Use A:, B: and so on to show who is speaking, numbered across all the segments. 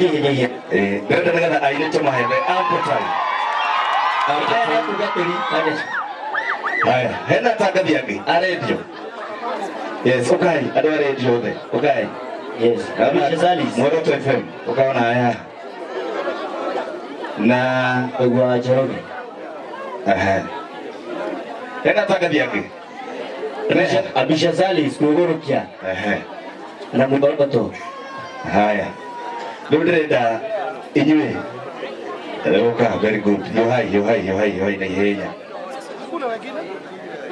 A: Tũthiĩ.
B: Ndĩrenda nĩgetha aini tũmahe ample time. Ample time.
A: Tungatĩri.
B: Haya, hena atangathi angĩ a radio. Yes, ũkai andũ a radio othe, ũkai.
A: Yes. Alice.
B: Muoroto FM, ũkaona haya. Na
A: Ũguo Njoroge.
B: Aha. Hena atangathi angĩ.
A: Abisha Salis kwĩgũrũkia
B: Ehe.
A: na mũthongoto.
B: Haya. Rĩu ndĩrenda inyuĩ. Ũka, very good. Yohai, yohai, yohai, yohai na ihenya.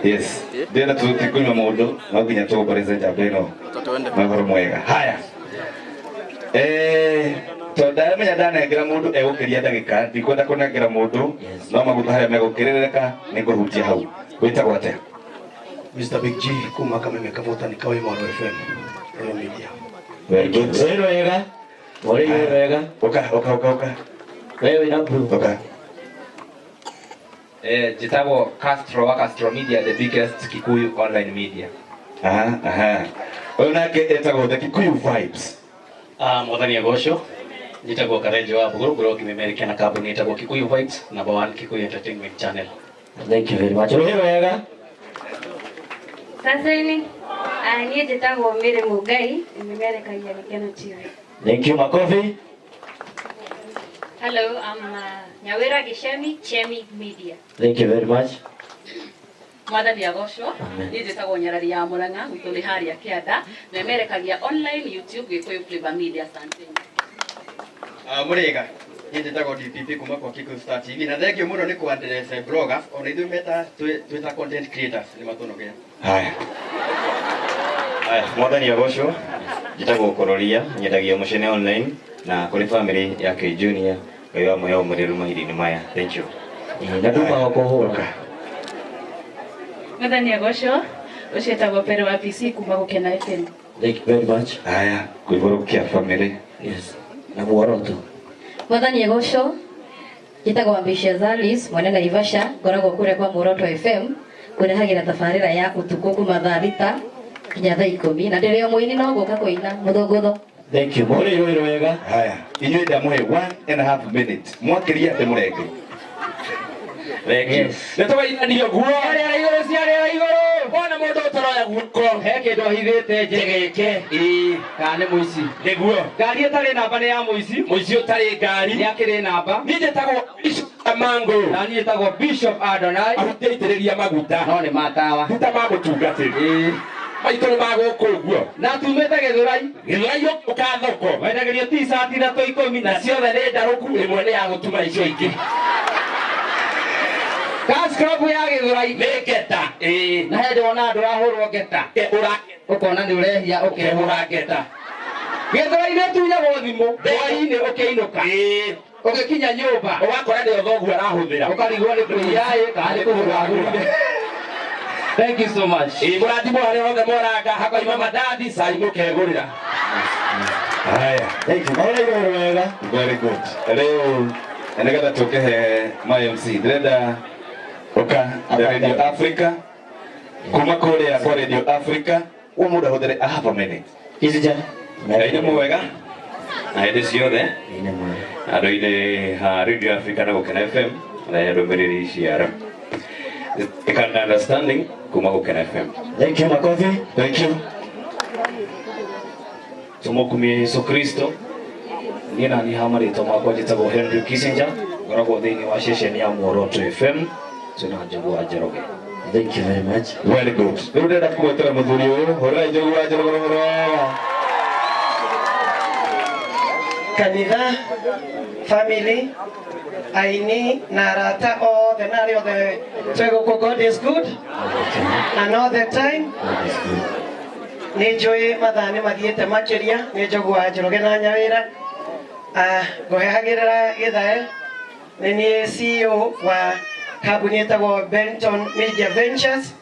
B: Yes. Ndĩrenda tũtikũnyua mũndũ, no nginya tũgũpresent njamba ĩno. Mohoro mwega. Haya. Tondũ ndamenya ndanengera mũndũ egũkĩria ndagĩka, ndikwenda kũnengera mũndũ, no maguta harĩa megũkĩrĩrĩka nĩngũhutia hau. Wĩtagwo atĩa?
C: Mr. Big G kuma Kameme Kavutani Kawe Mwaro FM Royal Media.
B: Very good.
A: Wĩ wega. Ũrĩ wĩ wega.
B: Ũka, ũka, ũka, ũka.
A: We wĩna blue.
B: Ũka.
D: Njĩtagwo Castro wa Castro Media, the biggest Kikuyu online media.
B: Aha, aha. Ũyũ nake etagwo The Kikuyu Vibes.
E: Mwathani agocwo. Njĩtagwo Karenjo wa Mbũgũrũ, ngoragwo ngĩmemerekia na kambuni ĩtagwo Kikuyu Vibes, number one Kikuyu Entertainment Channel.
A: Thank you very much. Ũrĩ wega.
F: Sasa-inĩ, niĩ njĩtagwo Mary Mũngai, nĩmerekagia Gĩkeno TV.
A: Thank you. Makofi.
F: Hello, I'm Nyawira Gishemi, Chemi Media.
A: Thank you very much.
G: Mwathani agocwo.
A: Amen.
G: Niĩ njĩtagwo Nyarari ya Mũrang'a, gwitũ nĩ harĩa Kĩanda, memerekagia online YouTube Gĩkũyũ Flavor Media. Asante.
H: Mũrĩega, niĩ njĩtagwo DPP kuma kwa Kikuyu Star TV, na thengio mũno nĩ kũ-address bloggers, ona ithuĩ meta twĩ ta content creators nĩ matũnogea.
B: Haya.
I: Haya, mwathani agocwo. Njĩtagwo Kororia, nyendagia mũcene online na kũrĩ family ya K Junior, Ngai wa muoyo ũmũrĩru mahinda-inĩ maya. Thank you.
A: Na nduma kũhũra.
G: Mwathani agocwo. Ũcio etagwo Pere wa PC kuma Gũkena FM.
A: Thank you very much.
B: Haya, kwĩgũrũkia family.
A: Yes. Na muoroto.
F: Mwathani agocwo. Njĩtagwo Ambitious Alice, mwene Naivasha, ngoragwo kũrĩa kwa Muoroto FM, ngũrehagĩra tabarĩra ya ũtukũ kuma thaa 6 nginya thaa 10, na ndĩrĩ o mũini no gũka kũina mũthũngũtho.
A: Thank you. Mũrĩ wĩ wega.
B: Haya, inyuĩ ndamũhe 1.5 minute. Mwakĩria ndĩmũrenge. Thank you.
D: Nĩ tũgainanio guo.
J: Ciarĩra igũrũ, ciarĩra igũrũ.
D: Wona mũndũ ũtaroya guoko.
J: He kĩndũ ahithĩte
D: njegeke.
J: Ĩĩ, kana nĩ mũici.
D: Nĩguo.
J: Ngari ĩtarĩ namba nĩ ya mũici.
D: Mũici ũtarĩ ngari.
J: Nĩ akĩrĩ namba.
D: Niĩ njĩtagwo Bishop Amango.
J: Na niĩ njĩtagwo Bishop Adonai.
D: Ahunjia aitĩrĩria maguta.
J: No nĩ matawa.
D: Ti ta ma mũtungatĩri.
J: Ĩĩ.
D: Maitũ nĩ ma gũkũ ũguo.
J: Na tumĩte Gĩthũrai.
D: Gĩthũrai ũka thoko.
J: Wendagĩrio t-shirt ithatũ ikũmi.
D: Na ciothe nĩ ndarũku, ĩmwe nĩ ya gũtuma icio ingĩ.
J: Cash Club ya Gĩthũrai.
D: Nĩ ngeta. Ĩĩ.
J: Na hĩndĩ wona andũ ũrahũrwo ngeta. Ũkona nĩ ũrehia ũkehũra ngeta. Gĩthũrai nĩ ũtunyagwo thimũ. Hwaĩ-inĩ ũkĩinũka.
D: Ĩĩ.
J: Ũgĩkinya nyũmba.
D: Ũgakora nĩ thoguo arahũthĩra.
J: Ũkarigwo nĩ kũiya ĩ kana nĩ kũgũra agũrire. Thank you so much.
D: Ĩĩ, mũrathimwo harĩa hothe moranga, hakoima mandathi, cai mũkegũrĩra.
B: Haya.
A: Thank you. Mũrĩ wĩ wega.
B: Very good. Rĩu nĩgetha tũkĩhe ma MC, ndĩrenda ũka Radio Africa, kuma kũrĩa kwa Radio Africa, ũyũ mũndũ ahũthĩre a half a minute.
A: Ici ja.
I: Ngai nĩ mwega na hĩndĩ ciothe andũ-inĩ ha Radio Africa na Gũkena FM na ndũmĩrĩri cia Can understanding kuma Gũkena FM.
A: Thank you, makofi.
B: Thank you.
E: Tumukumie Yesu Kristo. Niĩ na niĩ ha marĩtwa makwa njĩtagwo Henry Kissinger, ngoragwo thĩinĩ wa ceceni ya Muoroto FM, twĩna Njogu wa Njoroge.
A: Thank you very much.
B: Very good. Rĩu ndĩrenda kũmwĩtĩra mũthuri ũyũ, hũrĩrai Njogu wa Njoroge rũhoro.
K: Kanitha, family, aini na arata othe na arĩa othe twĩ gũkũ. God is good and all the time. Nĩ njũĩ mathaa nĩ mathiĩte makĩria, nĩ Njogu wa Njoroge na Nyawĩra. Ngũhehagĩrĩra gĩthae, nĩ niĩ CEO wa kambuni ĩtagwo Benton Media Ventures,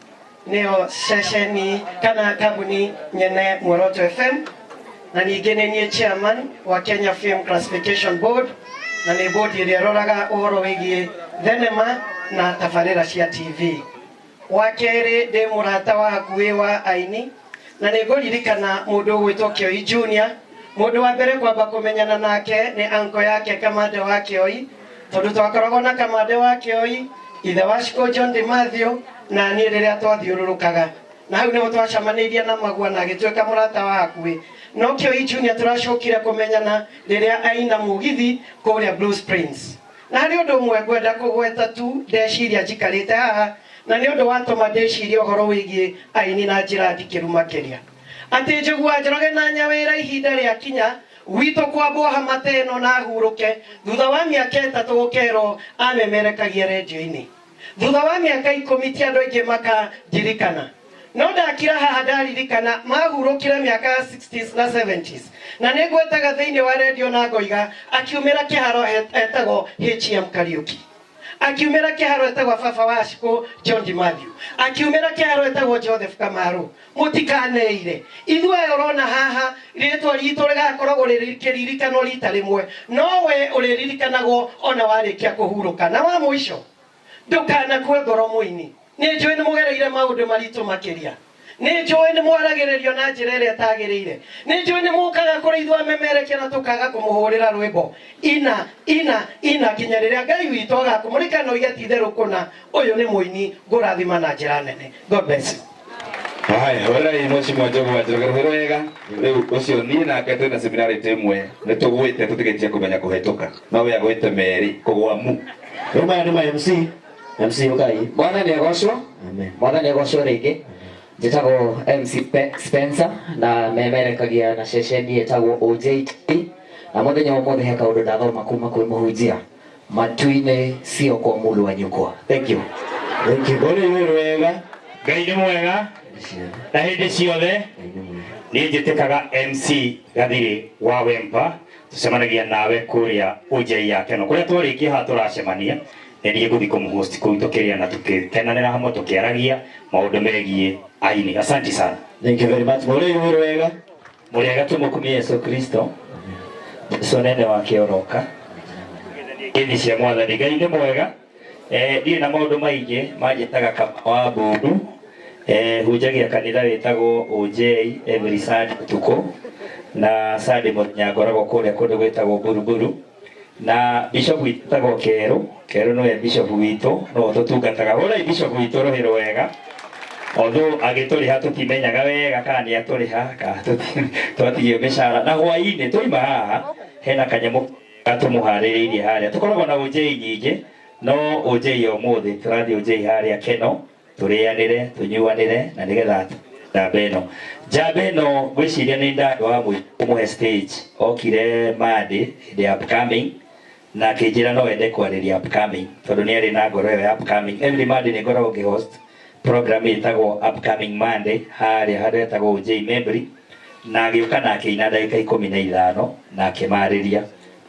K: nĩyo ceceni kana kambuni nyene Muoroto FM, na ningĩ nĩ niĩ chairman wa Kenya Film Classification Board, na nĩ board ĩrĩa ĩroraga ũhoro wĩgiĩ thenema na tabarĩra cia TV. Wa kerĩ, ndĩ mũrata wa hakuhĩ wa aini, na nĩ ngũririkana mũndũ ũgwĩtwo Kĩoi Junior Mundu wa mbere kwamba kumenyana nake ni anko yake Kamande wa Kioi, tondu twakoragwo na Kamande wa Kioi, ithe wa Shiko John Di Mathew, na niĩ rĩrĩa twathiũrũrũkaga na hau nĩho twacemanĩirie na Magua na agĩtuĩka mũrata wa hakuhĩ. No Kioi Junior tũracokire kũmenyana rĩrĩa aina mũgithi kũrĩa Blue Springs. Na harĩ ũndũ ũmwe ngwenda kũgweta tu ndeciria njikarĩte haha, na nĩ ũndũ watũma ndĩcirie ũhoro wĩgiĩ aini na njĩra ndikĩru makĩria. Atĩ Njũgũ wa Njoroge na Nyawĩra ihinda rĩa kinya gwitũ kwambwo hamata ĩno na ahurũke, thutha wa mĩaka 3 gũkerwo amemerekagia rendio-inĩ. Thutha wa mĩaka 10 ti andũ aingĩ makandirikana. No ndakira haha ndaririkana mahurũkire mĩaka ya 60s na 70s, na nĩ ngwetaga thĩinĩ wa rendio na ngoiga akiumĩra kĩharo etagwo HM Kariuki, akiumĩra kĩharo etagwo baba wa Shiko John Di Mathew, akiumĩra kĩharo etagwo Joseph Kamaru. Mũtikaneire ithuĩ ũrona haha rĩtwa ritũ rĩgakoragwo rĩkĩririkanwo rita rĩmwe, no we ũrĩririkanagwo ona warĩkia kũhurũka. Na wa mũico, ndũkanakue ngoro mũini. Nĩ njũĩ nĩ mũgereire maũndũ maritũ makĩria, nĩ njũĩ nĩ mwaragĩrĩrio na njĩra ĩrĩa ĩtagĩrĩire, nĩ njũĩ nĩ mũkaga kũrĩ ithuĩ amemerekia na tũkaga kũmũhũrĩra rwĩmbo ina ina ina nginya rĩrĩa Ngai witũ agakũmũrĩka na oige ti itherũ kũna ũyũ nĩ mũini ngũrathima na njĩra nene. God bless you.
B: Haya, horai mheshimiwa Njũgũ wa Njoroge wega. Rĩu ũcio niĩ nake twĩna similarity ĩmwe, nĩ tũgwĩte tũtigĩtie kũmenya kũhĩtũka, no we agwĩte merĩ kũgwa mu.
A: Rĩu maya nĩ ma MC. MC ukai.
J: Mwathani agocwo. Mwathani agocwo rĩngĩ. Njĩtagwo MC Spencer na memerekagia na ceceni ĩtagwo OJT, na mũthenya ũmũthĩ he kaũndũ ndathoma kuma kwĩ mũhunjia, matu-inĩ sio kwa mũndũ wa nyũkwa. Thank you.
A: Thank you. Ũrĩ wĩ wega.
L: Ngai nĩ mwega na hĩndĩ ciothe. Niĩ njĩtĩkaga MC Gathiri wa Wempa, tũcemanagia nawe kũrĩa OJ ya Keno, kũrĩa twarĩkia haha tũracemania. Nĩ ngũthiĩ kũmũhost kũu tũkĩrĩa na tũkĩkenanĩra hamwe tũkĩaragia maũndũ megiĩ aini. Asante sana.
A: Thank you very much. Mũrĩ wĩ wega.
M: Mũrĩega tũmũkumie Yesu Kristo. Jesu nene wake oroka. Ngeithi cia Mwathani. Ngai nĩ mwega. Ndirĩ na maũndũ maingĩ manjĩtaga Kama wa Mbũru. Hunjagia kanitha wĩtagwo OJ every Sunday ũtukũ, na Sunday mũthenya ngoragwo kũrĩa kũndũ gwĩtagwo Mburuburu. Na bishop witagwo Keru, Keru nĩwe bishop witũ, no tũtungataga. Hũrai bishop witũ rũhĩ rwega. Although agĩtũrĩha tũtimenyaga wega kana nĩ atũrĩha kana twatigio mĩcara. Na hwaĩ-inĩ twaima haha hena kanyamũ gatũmũharĩrĩirie harĩa. Tũkoragwo na OJ nyingĩ, no OJ ya ũmũthĩ tũrathiĩ OJ harĩa Keno, tũrĩanĩre, tũnyuanĩre na nĩgetha njamba ĩno. Njamba ĩno ngwĩciria nĩ ndandũ wa kũmũhe stage. Okire Monday hĩndĩ ya upcoming na akĩnjĩra no ende kwarĩria upcoming tondũ nĩ arĩ na ngoro ĩyo ya upcoming. Every Monday nĩ ngoragwo ngĩhost program ĩtagwo Upcoming Monday harĩa handũ hetagwo OJ Membry, na agĩũka na akĩina ndagĩka 15 na akĩmarĩria.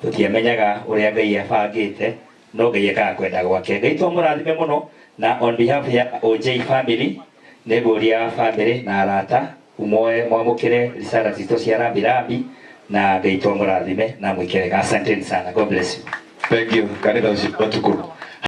M: Tũtiamenyaga ũrĩa Ngai abangĩte, no Ngai ekaga kwenda gwake. Ngai twamũrathime mũno, na on behalf ya OJ family nĩ ngũria family na arata umoe mwamũkĩre risala citũ cia rambirambi, na Ngai twamũrathime na mwĩke wega. Asanteni sana. God bless you.
B: Thank you. Kanitha ũcio ũtukũ.